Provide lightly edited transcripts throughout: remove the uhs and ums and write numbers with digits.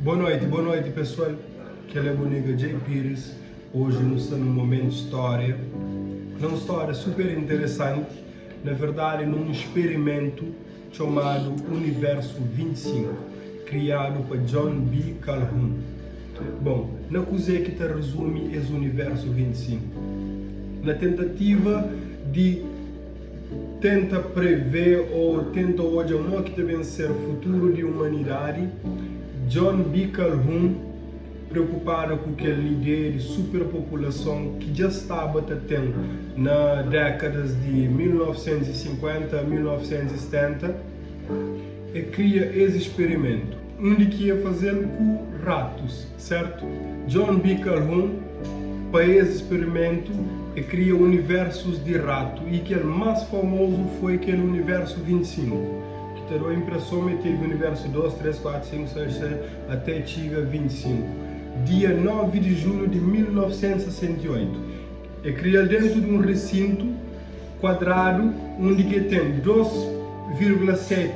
Boa noite, boa noite pessoal. Kel é bu nigga Jay Pires. Hoje nu sta num momento história, num história super interessante, na verdade num experimento txomadu Universo 25, kriadu pa John B. Calhoun. Bon, na kuzê ki ta rezumi es Universo 25? Na tentativa di tenta prevê ô tenta odja mo ki ta ben ser futuru di umanidadi, John B. Calhoun preokupadu ku kel ideia di superpopulason ki dja staba ta ten na dékadas di 1950 a 1970, e kria es sperimentu, undi ki e faze-l ku ratus, sertu? John B. Calhoun, pa es sperimentu, e kria universus di ratu i kel más famozu foi kel universu 25, ki ta da inpreson ma e tevi universu 2, 3, 4, 5, 6, 7, até txiga 25, dia 9 di julhu di 1968. E kria-l dentu di un resintu kuadradu undi ki e ten 2,7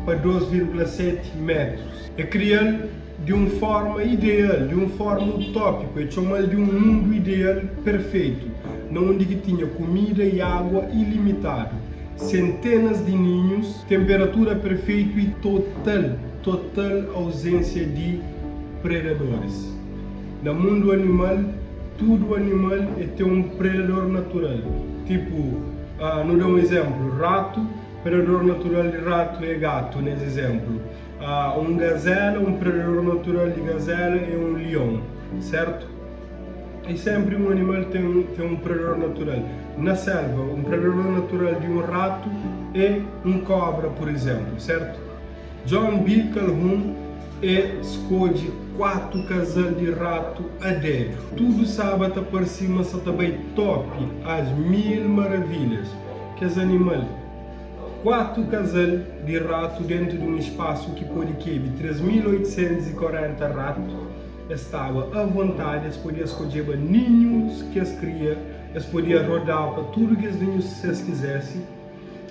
pa 2,7 métrus. E kria-l di un forma ideal, di un forma utópiku, e txoma-l di un mundu ideal perfeitu, na undi ki tinha kumida i agua ilimitadu, sentenas di ninhus, temperatura perfeitu i total, total auzénsia di predadoris. Na mundu animal, tudu animal e ten un predador natural. Tipu, nu da un izénplu, ratu, predador natural di ratu é gatu, nes izénplu. Un gazela, un predador natural di gazela é un lion, sértu? I sénpri un animal ten ten un predador natural. Na sélva, un predador natural di un ratu é un kóbra, pur izénplu, sértu? John B. Calhoun e skodje 4 kazal di ratu a dedu. Tudu saba ta parse ma sa ta bai top as mil maravilhas. Kes animal, 4 kazal di ratu dentu di un spasu ki pode kebe 3840 ratu, es staba a vontadi, es podia skodjeba ninhus ki es kria, es podia rodaba pa tudu kes ninhus si es kizesi.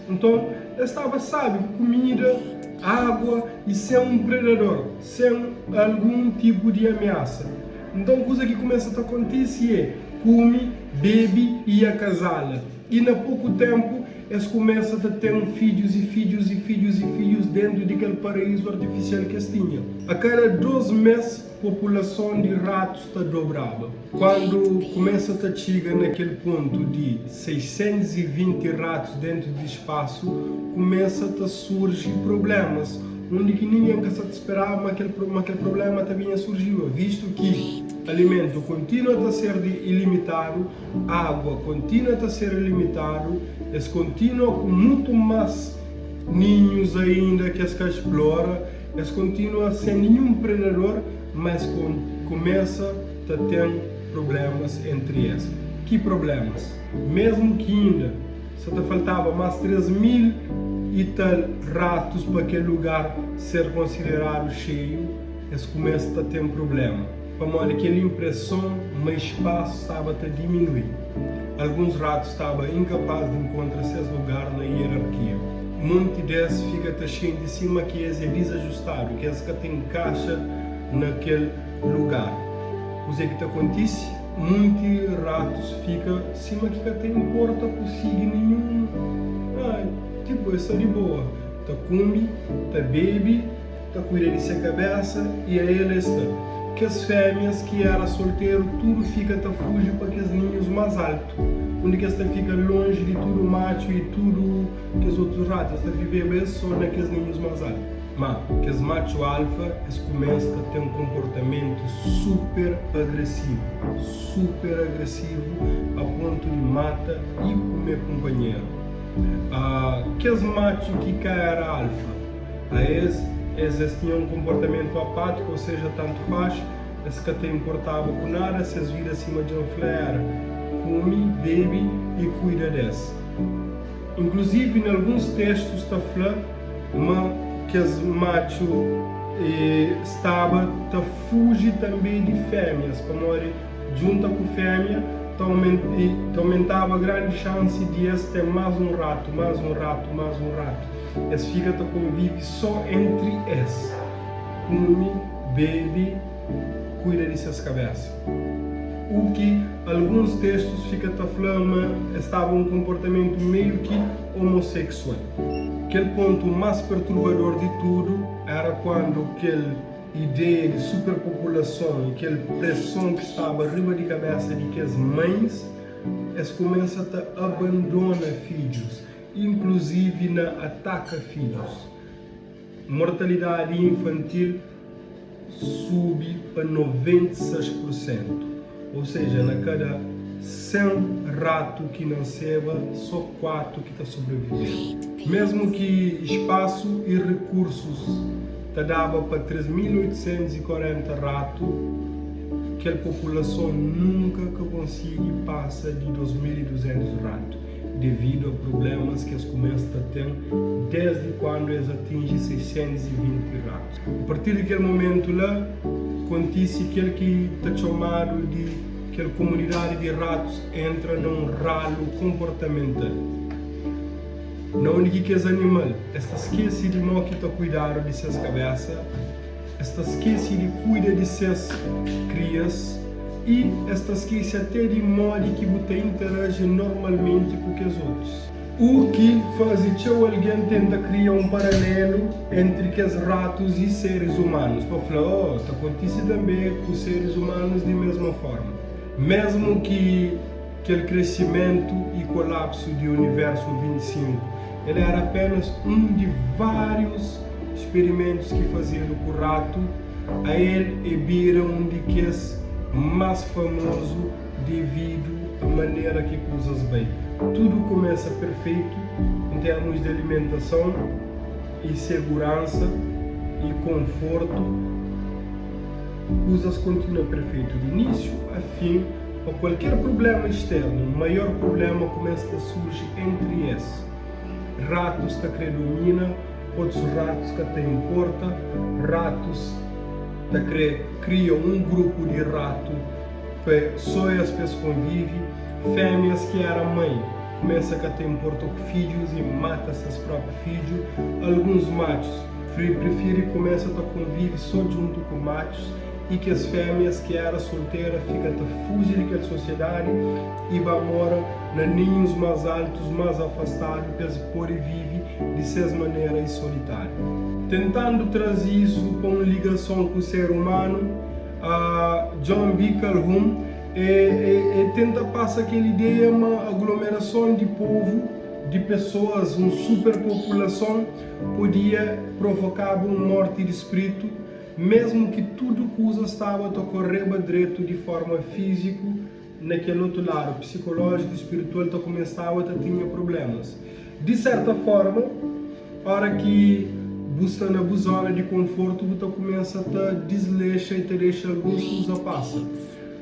Nton, es staba sábi ku kumida, agua i sen un predador, sen algun tipu di amiasa. Nton, kuza ki kumesa ta kontise é kume, bebe i akazala. I na poku ténpu, es kumesa ta ten fidjus i fidjus i fidjus i fidjus déntu di kel paraízu artifisial ki es tinha. A kada dôs mês, populason di ratus ta dobraba. Kandu kumesa ta txiga na kel pontu di 620 ratus dentu di spasu, kumesa ta surji problemas undi ki ningen ka sa ta speraba ma kel ma kel problema ta binha surjiba, vistu ki alimentu kontinua ta ser di ilimitadu, agua kontinua ta ser ilimitadu, es kontinua ku mutu mas ninhus ainda ki es ka splora, es kontinua sen ninhun predador, ma es kumesa ta ten prublémas entri es. Ki prublémas? Mésmu ki inda sa ta faltaba más 3000 i tal ratus pa kel lugar ser konsideradu xeiu, es kumesa ta ten prubléma pamodi kel inpreson ma spasu staba ta diminui. Alguns ratu staba inkapás di nkontra ses lugar na ierarkia. Monti des fika ta xinti sima ki es é dizajustadu, ki es ka ta inkaxa na kel lugar. Kuzê ki ta kontise? Munti ratus fika sima ki ka ta inporta ku sigi ninhun. Ah, tipu, es sta di boa, ta kume, ta bebe, ta kuida di se kabésa i ael es sta. Kes fémias ki éra solteru tudu fika ta fuji pa kes ninhus más altu, undi ki es ta fika lonji di tudu matxu i tudu kes otus ratu. Es ta viveba es sô na kes ninhus más altu. Má, kes matxu alfa es kumesa ta ten konportamentu super agresivu, super agresivu a pontu di mata i kume kunpanheru. Kes matxu ki ka éra alfa, a es es es tinha un konportamentu apátiku, ô seja, tantu faz, es ka ta inportaba ku nada, ses vida sima dja N fla éra kume, bebe i kuida des. Inkluzivi na alguns testus ta fla ma kes matxu staba ta fuji tanbê di fémias, pamodi djunta ku fémia ta aumentaba grandi xansi di es ten más un ratu, más un ratu, más un ratu. Es fika ta konvive sô entri es, kume, bebe, kuida di ses kabésa. U ki alguns testus fika ta fla ma es staba un konportamentu meiu ki omoseksual. Kel pontu más perturbador di tudu éra kuandu kel ideia di superpopulason i kel preson ki staba riba di kabésa di kes mãis, es kumesa ta abandona fidjus, inkluzivi na ataka fidjus. Mortalidadi infantil subi pa 96 pur sentu, ou seja, na kada 100 ratu ki nanseba, so 4 ki ta sobreviveba. Mesmu ki spasu i rikursus ta daba pa 3.840 ratu, kel populason nunka ka konsigi pasa di 2.200 ratu. devidu a prublémas ki es kumesa ta ten désdi kuandu es atinji 620 ratus. A partir di kel momentu la, kontise kel ki ta txomadu di kel komunidadi di ratus entra na un ralu konportamental, na undi ki kes animal es ta skese di mo ki ta kuidadu di ses kabésa, Es ta skese di kuida di ses krias i es ta skese até di modi ki bu ta interaji normalmenti ku kes otus. U ki faze txeu algen tenta kria un paralelu entri kes ratus i seris umanus, pa fla, Oh, ta kontise tanbê ku seris umanus di mésmu forma. Mésmu ki kel kresimentu i kolapsu di Universu 25, el éra apénas un di várius Sperimentus ki fazedu ku ratu, ael e bira un di kes más famozu devidu a manera ki kuzas bai. Tudu kumesa perfeitu en termus di alimentason i seguransa i konfortu. Kuzas kontinua perfeitu di inísiu a fin, pa kualker prubléma isternu, maior prubléma kumesa ta surji entri es. Ratus ta kre domina. Otus ratus ka ta inporta. Ratus ta kre kria un grupu di ratu pa so es pa es konvivi. Femias ki era mai kumesa ka ta inporta ku fidjus i mata ses propi fidju. Alguns matxus prifiri kumesa ta konvivi so djuntu ku matxus i kes femias ki era soltera fika ta fuji di kel sosiedadi i ba mora na ninhus más altus, más afastadu pa es pode vive di ses manera i solitáriu. Tentandu traze isu pa un ligason ku ser umanu, John B. Calhoun e tenta pasa kel ideia ma aglomerason di povu, di pesoas, un superpopulason, podia provokaba un morti di spritu, mesmu ki tudu kuza staba ta koreba dretu di forma fíziku. Na kel otu ladu, psikolójiku i spiritual ta kumesaba ta tinha prublémas. Di sérta fórma, óra ki bu sta na bu zóna di konfortu, bu ta kumesa ta dislexa i ta dexa alguns kuza pasa.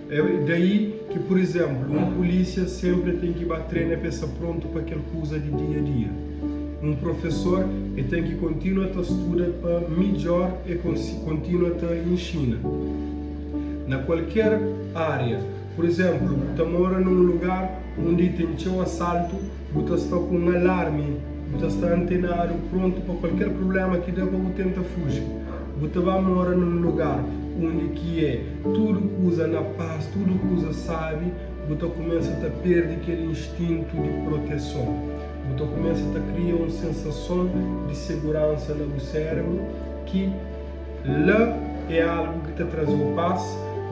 É daí ki, pur izénplu, un pulísia sénpri el ten ki ba trena pa el sta prontu pa kel kuza di dia-dia. Un profesor el ten ki kontinua ta studa pa midjór el kontinua ta inxina. Na kualker ária. Pur izénplu, bu ta mora na un lugar undi ten txeu asaltu, bu ta sta ku un alarmi, bu ta sta antenadu, prontu pa kualker prubléma ki da pa bu tenta fuji. Bu ta ba mora na un lugar undi ki é tudu kuza na pas, tudu kuza sábi, bu ta kumesa ta perde kel instintu di proteson. Bu ta kumesa ta kria un sensason di seguransa na bu sérebru ki. La é algu ki ta traze-u pas,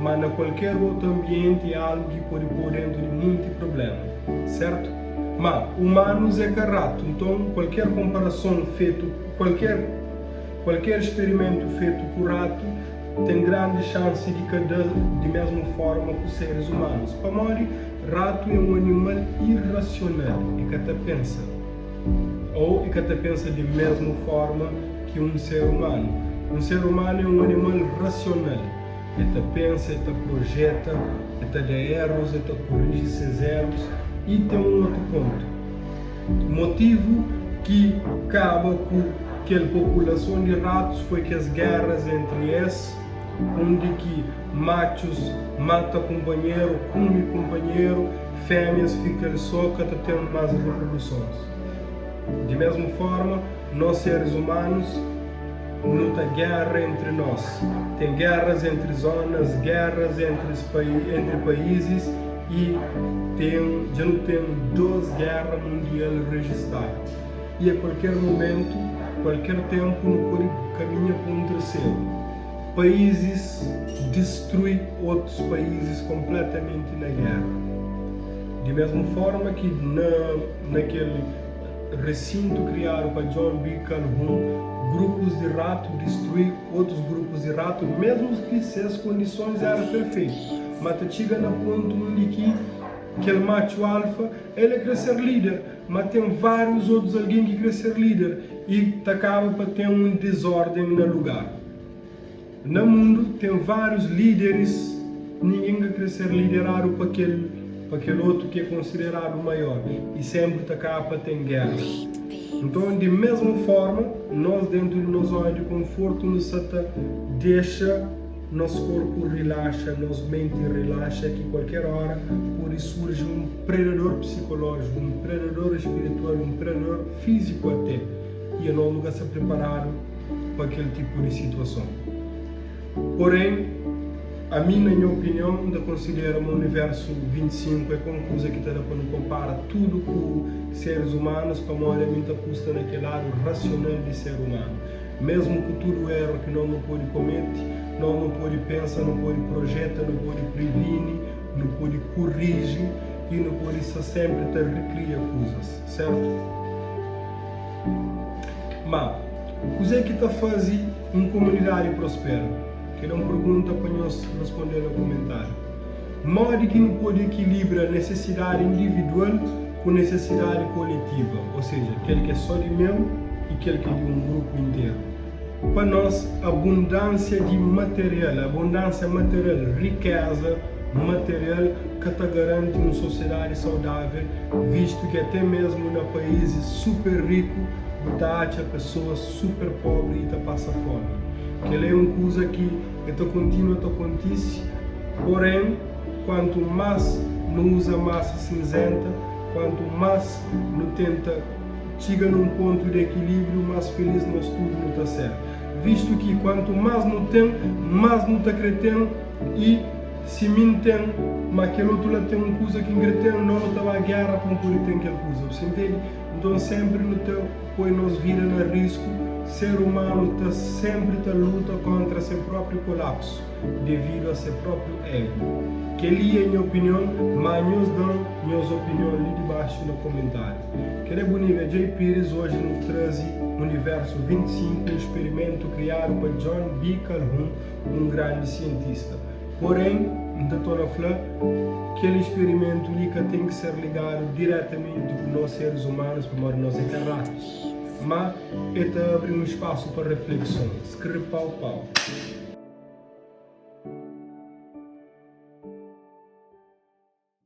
má na kualker otu anbienti é algu ki pode pô-u déntu di monti prubléma, sértu? Má, umanus é ka ratu, nton kualker konparason fetu kualker kualker sperimentu fetu ku ratu ten grandi xansi di ka da di mésmu fórma ku seris umanus. Pamodi? Ratu é un animal irasional, e ka ta pensa. Ô e ka ta pensa di mésmu fórma ki un ser umanu. Un ser umanu é un animal rasional. E ta pensa, e ta projeta, e ta da erus, e ta koriji ses erus. I ten un otu pontu. Motivu ki kaba ku kel populason di ratus foi kes géras entri es, undi ki matxus mata kunpanheru, kume kunpanheru, Fémias fika el sô ka ta ten más riprodusons. Di mésmu fórma, nos seris umanus Nu ta guerra entri nos. Ten guerras entri zonas, guerras entri paízis y ten dja nu ten 2 guerra mundial registadu. Y a kualker momentu, kualker tenpu nu pode kaminha pa un terseru. Paízis distrui otus paízis konpletamenti na guerra. Di mesmu forma ki na na kel resintu kriadu pa John B. Calhoun, grupus di ratu distrui otus grupus di ratu, mesmu ki ses kondisons éra perfeitu. Ma ta txiga na pontu undi ki kel matxu alfa, el é kre ser líder, ma ten várius otus algen ki kre ser líder i ta kaba pa ten un dizórden na lugar. Na mundu ten várius líderis, ningen ka kre ser lideradu pa kel pa kel otu ki é konsideradu maior i sénpri ta kaba pa ten géra. Nton, di mésmu fórma, nos déntu di nos zóna di konfortu nu sta ta dexa nos korpu rilaxa, nos menti rilaxa ki kualker óra pode surji un predador psikolójiku, un predador spiritual, un predador fíziku até i anos nu ka sta priparadu. pa kel tipu di situason. Porém, ami na nha opinion N ta konsidera ma universu 25 é ka un kuza ki ta da pa nu konpara tudu ku seris umanus pamodi ami N ta pusta na kel ladu rasional di ser umanu. Mesmu ku tudu eru ki nos nu pode komete, nos nu pode pensa, nu pode projeta, nu pode privini, nu pode kuriji i nu pode sta senpri ta rikria kuzas, sertu? Má, kuzê ki ta faze un komunidadi prospera? Kel é un pergunta pa nhos responde na komentáriu. Modi ki nu pode ekilibra nesesidadi individual ku nesesidadi koletiva, ô seja, kel ki é sô di meu i kel ki é di un grupu interu? Pa nos, abundánsia di material, abundánsia material, rikéza material ka ta garanti un sosiedadi saudável, vistu ki até mésmu na paízis super riku bu ta atxa pesoas super pobri i ta pasa fómi. Kel-la é un kuza ki el ta kontinua ta kontise, porén, kuantu más nu uza masa sinzenta, kuantu más nu tenta Txiga na un pontu di ekilíbriu, más filís nos tudu nu ta ser. Vistu ki kuantu más nu ten, más nu ta krê ten i si mi N ten, má kel otu la ten un kuza ki N krê ten, nós nu ta ba géra pa N pode ten kel kuza. Bu sta intende? Nton sénpri nu ta poi nos vida na risku. Ser umanu ta sénpri ta luta kóntra se própi kolapsu devidu a se própi egu. Kel-li é nha opinion, má nhos da-m nhos opinion li dibaxu na komentáriu. Kel é bu niga Jay Pires oji nu trazi Universu 25 un sperimentu kriadu pa John B. Calhoun un grandi sientista. Porém N ta torna fla kel sperimentu li ka ten ki ser ligadu diretamenti ku nos seres humanos pamodi nos é ka ratus. Ma e ta abri un spasu pa reflekson. Skre pau pau.